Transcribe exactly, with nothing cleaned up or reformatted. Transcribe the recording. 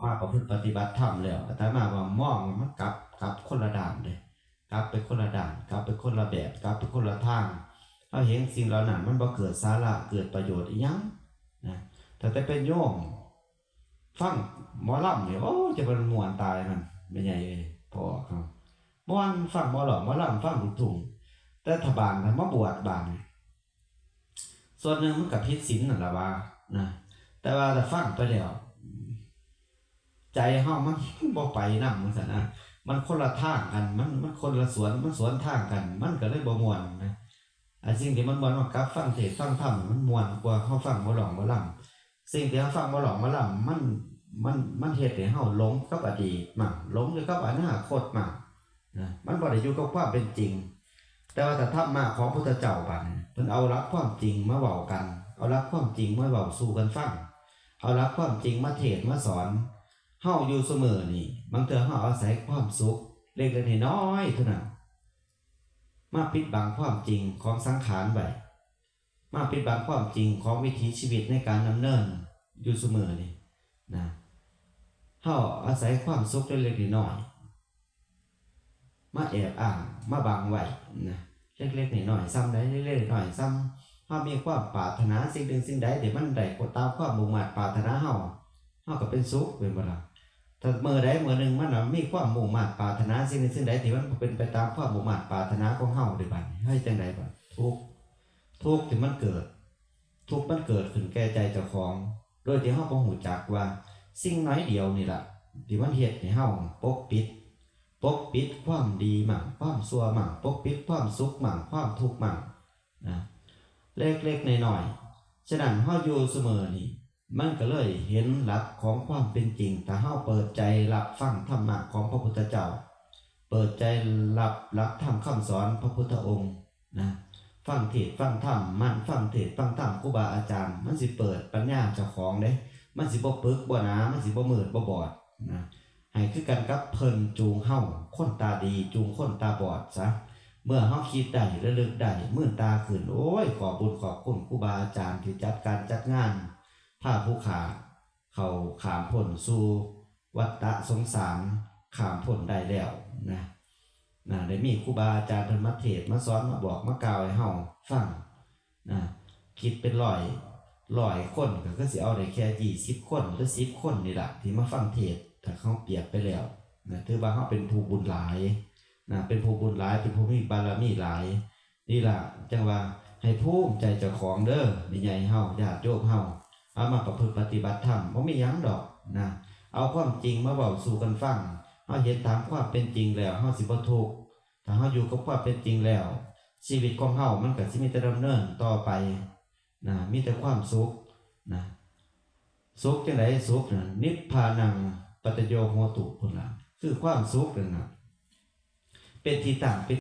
มาประพฤติปฏิบัติธรรมแล้ว อาตมาว่ามองว่ามันกลับ กลับคนละด้านเลย กลับไปคนละด้าน กลับไปคนละแบบ กลับไปคนละทาง เฮาเห็นสิ่งเหล่านั้นมันบ่เกิดสาระ เกิดประโยชน์อิหยังนะ แต่แต่เป็นโยม ฟังหมอลำนี่ โอ้ จะเป็นม่วนตายมัน แม่ใหญ่เอ้ย พ่อเขา ม่วน ฟังหมอลำ หมอลำ ฟังลูกทุ่ง แต่ถ้าบาดน่ะมาบวชบาดนี่ ส่วนหนึ่งมันก็ผิดศีลนั่นล่ะว่านะ แต่ว่าถ้าฟังไปแล้ว ใจเฮามันบ่ไปนำจั่งซั้นนะ มันคนละทางกัน มัน มันคนละสวน มันสวนทางกัน มันก็เลยบ่ม่วนนะ อันสิ่งที่มันม่วน มันกลับฟังเทศน์ฟังธรรม มันม่วนกว่าเฮาฟังหมอลำหมอลำ สิ่งที่เฮาฟังหมอลำหมอลำ มัน มัน มันเฮ็ดให้เฮาหลงกับอดีตมั่ง หลงอยู่กับอนาคตมั่งนะ มันบ่ได้อยู่กับความเป็นจริง แต่ว่าถ้าธรรมะของพุทธเจ้าบาดนี้ เพิ่นเอาหลักความจริงมาเว้ากัน เอาหลักความจริงมาเว้าสู่กันฟัง เอาหลักความจริงมาเทศน์มาสอน เฮาอยู่ซุมื้อนี่ บางเทื่อเฮาอาศัยความสุขเล็กๆน้อยๆเท่านั้น มาปิดบังความจริงของสังขารไว้ มาปิดบังความจริงของวิถีชีวิตในการดำเนินอยู่ซุมื้อนี่นะ เฮาอาศัยความสุขเล็กๆน้อยๆ มาแอบอ้าง มาบังไว้นะ เล็กๆน้อยๆ ซ่ำใด เล็กๆน้อยๆ ซ่ำเฮามีความปรารถนาสิ่งหนึ่งสิ่งใด ที่มันได้ตามความมุ่งมาดปรารถนาเฮา เฮาก็เป็นสุข แม่นบ่ล่ะ ถ้ามื้อใดมื้อหนึ่งมันน่ะมีความมุ่งมาดปรารถนาสิ่งหนึ่งสิ่งใด ที่มันบ่เป็นไปตามความมุ่งมาดปรารถนาของเฮาเด้บาดนี้ เฮาเฮ็ดจั่งใดบาด ทุกข์ ทุกข์ที่มันเกิด ทุกข์มันเกิดขึ้นแก่ใจเจ้าของ โดยที่เฮาบ่ฮู้จักว่าสิ่งน้อยเดียวนี่ล่ะ ที่มันเฮ็ดให้เฮาปกปิด ปกปิดความดีมั่ง ความชั่วมั่ง ปกปิดความสุขมั่ง ความทุกข์มั่งนะ เล็กๆน้อยๆ ฉะนั้นเฮาอยู่ซุมื้อนี่ มันก็เลยเห็นหลักของความเป็นจริง ถ้าเฮาเปิดใจรับฟังธรรมะของพระพุทธเจ้า เปิดใจรับหลักธรรมคำสอนพระพุทธองค์นะ ฟังเทศน์ฟังธรรม หมั่นฟังเทศน์ฟังธรรมครูบาอาจารย์ มันสิเปิดปัญญาเจ้าของเด้ มันสิบ่ปึกบ่หนา มันสิบ่มืดบ่บอดนะ ให้คือกันกับเพิ่นจูงเฮา คนตาดีจูงคนตาบอดซะ เมื่อเฮาคิดได้ ระลึกได้ มื่นตาขึ้น โอ้ย ขอบบุญขอบคุณครูบาอาจารย์ที่จัดการจัดงาน พาผู้ข้าเข้าข้ามพ้นสู่วัฏฏะสงสาร ข้ามพ้นได้แล้วนะ นะ ได้มีครูบาอาจารย์เพิ่นมาเทศน์มาสอน มาบอกมากล่าวให้เฮาฟังนะ คิดเป็นร้อย ร้อยคนก็คือสิเอาได้แค่ยี่สิบคนหรือสิบคนนี่ล่ะ ที่มาฟังเทศน์ ถ้าเฮาเปรียบไปแล้วนะ ถือว่าเฮาเป็นผู้บุญหลายนะ เป็นผู้บุญหลาย เป็นผู้มีบารมีหลาย นี่ล่ะ จั่งว่าให้ภูมิใจเจ้าของเด้อ แม่ใหญ่เฮา ญาติโยมเฮา เอามาประพฤติปฏิบัติธรรม บ่มีหยังดอกนะ เอาความจริงมาเว้าสู่กันฟัง เฮาเห็นตามความเป็นจริงแล้ว เฮาสิบ่ทุกข์ ถ้าเฮาอยู่กับความเป็นจริงแล้ว ชีวิตของเฮามันก็สิมีแต่ดำเนินต่อไปนะ มีแต่ความสุขนะ สุขจั่งใด สุขนะ นิพพานังปัจจโยโหตุ พุ้นล่ะ คือความสุขนั่นน่ะ เป็นที่ตั้งเป็น